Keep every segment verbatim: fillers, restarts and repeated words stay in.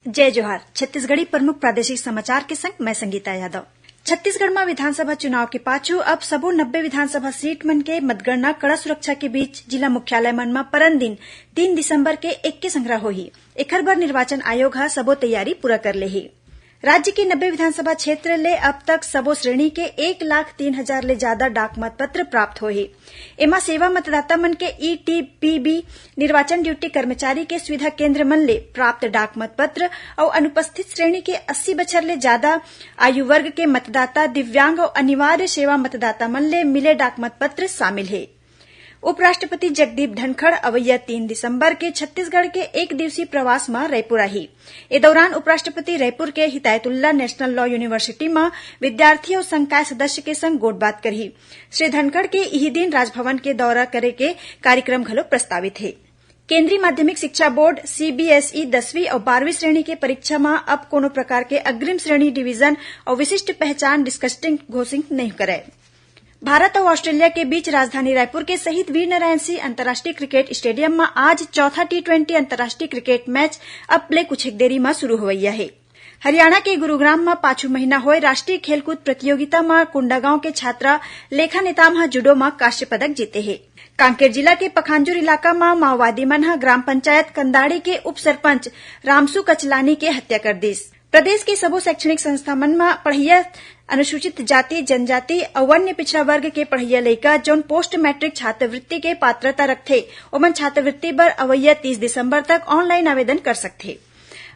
जय जोहार। छत्तीसगढ़ी प्रमुख प्रादेशिक समाचार के संग मैं संगीता यादव। छत्तीसगढ़ म विधानसभा चुनाव के पाछू अब सबो नब्बे विधानसभा सीट मन के मतगणना कड़ा सुरक्षा के बीच जिला मुख्यालय मन म परन दिन तीन दिसंबर के एके संघरा होही। एखर बर निर्वाचन आयोग ह सबो तैयारी पूरा कर ले हे। राज्य के नब्बे विधानसभा क्षेत्र ले अब तक सबो श्रेणी के एक लाख तीन हजार ले ज्यादा डाक मतपत्र प्राप्त होए हे। एमा सेवा मतदाता मन के ईटीपीबी, निर्वाचन ड्यूटी कर्मचारी के सुविधा केंद्र मन ले प्राप्त डाक मतपत्र अउ अनुपस्थित श्रेणी के अस्सी बछर ले ज्यादा आयु वर्ग के मतदाता, दिव्यांग अउ अनिवार्य सेवा मतदाता मन ले मिले डाक मतपत्र शामिल हे। उपराष्ट्रपति जगदीप धनखड़ अवइया तीन दिसंबर के छत्तीसगढ़ के एक दिवसीय प्रवास म रायपुर आही। ए दौरान उपराष्ट्रपति रायपुर के हिदायतुल्ला नेशनल लॉ यूनिवर्सिटी म विद्यार्थी अउ संकाय सदस्य के संग गोठबात करही। श्री धनखड़ के इही दिन राजभवन के दौरा करे के कार्यक्रम घलो प्रस्तावित हे। केंद्रीय माध्यमिक शिक्षा बोर्ड, सीबीएसई, दसवीं अउ बारहवीं श्रेणी के परीक्षा म अब कोनो प्रकार के अग्रिम श्रेणी, डिवीजन अउ विशिष्ट पहचान, डिस्टिंक्शन घोषित नइ करय। भारत अउ ऑस्ट्रेलिया के बीच राजधानी रायपुर के शहीद वीर नारायण सिंह अंतर्राष्ट्रीय क्रिकेट स्टेडियम म आज चौथा टी ट्वेंटी अंतर्राष्ट्रीय क्रिकेट मैच अब ले कुछ एक देरी म शुरू होवइया हे। हरियाणा के गुरुग्राम म पाछू महीना होए राष्ट्रीय खेलकूद प्रतियोगिता म कोंडागांव के छात्रा लेखा नेताम ह जूडो म कांस्य पदक जीते हे। कांकेर जिला के पखांजूर इलाका म माओवादी मन ह ग्राम पंचायत कंदाड़ी के उप सरपंच रामसू कचलानी के हत्या कर दिस। प्रदेश के सबो शैक्षणिक संस्था मन म पढ़इया अनुसूचित जाति, जनजाति अउ अन्य पिछड़ा वर्ग के पढ़इया लइका जौन पोस्ट मैट्रिक छात्रवृत्ति के पात्रता रखथे, ओमन छात्रवृत्ति बर अवइया तीस दिसंबर तक ऑनलाइन आवेदन कर सकथे।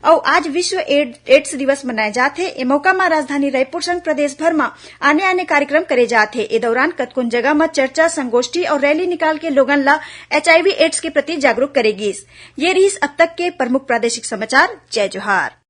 अउ आज विश्व एड-, एड्स दिवस मनाए जात हे। ए मौका म राजधानी रायपुर संग प्रदेश भर म आने-आने कार्यक्रम करे जात हे। ए दौरान कतकोन जगह म चर्चा, संगोष्ठी अउ रैली निकाल के लोगन ल एचआईवी एड्स के प्रति जागरूक करे गीस। ये रिहिस अब तक के प्रमुख प्रादेशिक समाचार। जय जोहार।